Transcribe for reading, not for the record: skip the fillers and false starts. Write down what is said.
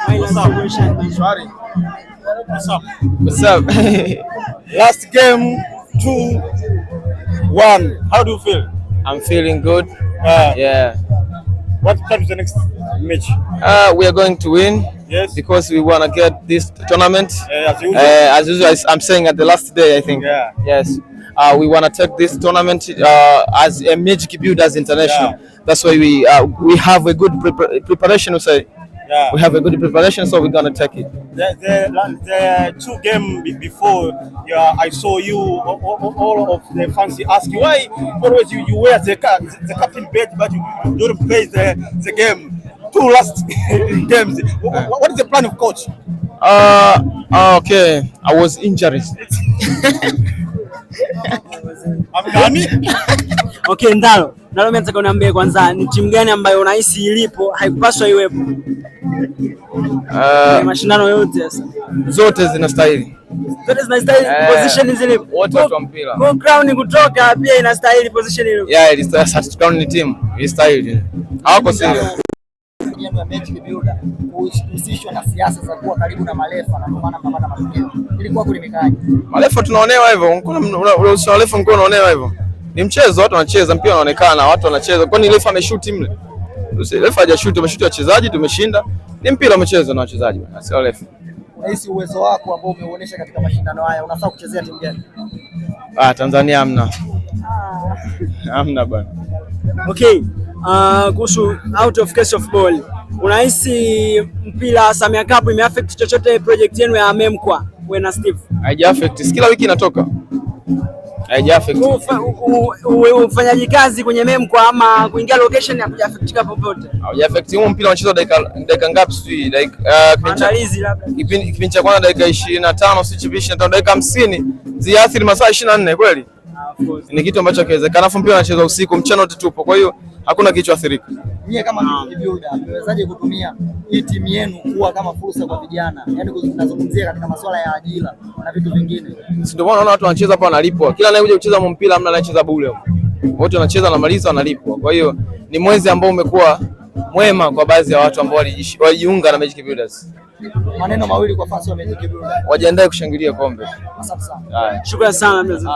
Shwari. What's up? What's up? Last game 2-1. How do you feel? I'm feeling good. Yeah. What time is the next match? We are going to win. Yes. Because we want to get this tournament. As usual. As usual, I'm saying at the last day, I think. Yes. We want to take this tournament as a Magic Builders International. That's why we have a good preparation. We say we have a good preparation, so we're gonna take it. The two game before, yeah, I saw you all of the fans ask you why always you wear the captain badge but you don't play the game. Two last games. What is the plan of coach? Okay. I was injured. Amgani? Okay, Ndalo. Ndalo, mimi nataka uniambie kwanza ni timu gani ambayo unahisi ilipo haikupaswa iwepo kwenye mashindano yote sasa? Zote zinastahili. Zote zinastahili Eh, position zilipo. Wote watu wa mpira. Kwa Crown kutoka pia inastahili position ilipo. Yeah, ilistahili. Crown ni team. Ilistahili. Hawako serious. Yenu ya Magic Builder kuhusishwa na siasa za kuwa karibu na marefa na ndio maana mnapata matokeo. Ilikuwa kulimekaje? Marefa tunaonewa hivyo. Kuna unahusu marefa mko unaonewa hivyo. Ni mchezo, watu wanacheza, mpira unaonekana, watu wanacheza. Kwani refa ameshuti mle? Refa hajashuti, ameshuti wachezaji, tumeshinda. Ni mpira umechezwa na wachezaji bwana, sio refa. Unahisi uwezo wako ambao umeuonyesha katika mashindano haya unafaa kuchezea timu gani? Ah, Tanzania hamna. Hamna bwana. Okay. Kuhusu out of case of ball. Unahisi mpira Samia Cup imeaffect chochote project yenu ya Memkwa wewe na Steve? Haija affect. Kila wiki inatoka. Haija affect. Ufanyaji kazi kwenye Memkwa ama kuingia location hakuja affectika popote? Haija affect. Huo mpira unachezwa dakika ngapi sijui? Dakika kipindi cha Maandalizi labda. kipindi cha kwanza dakika 25 sijui 25, dakika 50 ziathiri masaa 24 kweli? Ah, of course. Ni kitu ambacho hakiwezekana. Alafu mpira unachezwa usiku, mchana wote tupo. Kwa hiyo hakuna kilichoathirika. Nyie kama Magic Builder mmewezaje kutumia hii timu yenu kuwa kama fursa kwa vijana? Yaani nazungumzia katika masuala ya ajira na vitu vingine. Si ndio maana unaona watu wanacheza hapa wanalipwa. Kila anayekuja kucheza mpira hamna anayecheza bure. Wote wanacheza wanamaliza wanalipwa. Kwa hiyo ni mwezi ambao umekuwa mwema kwa baadhi ya watu ambao walijiunga na Magic Builders. Maneno mawili kwa fans wa Magic Builder. Wajiandae kushangilia kombe. Asante sana. Haya. Shukrani sana mzee.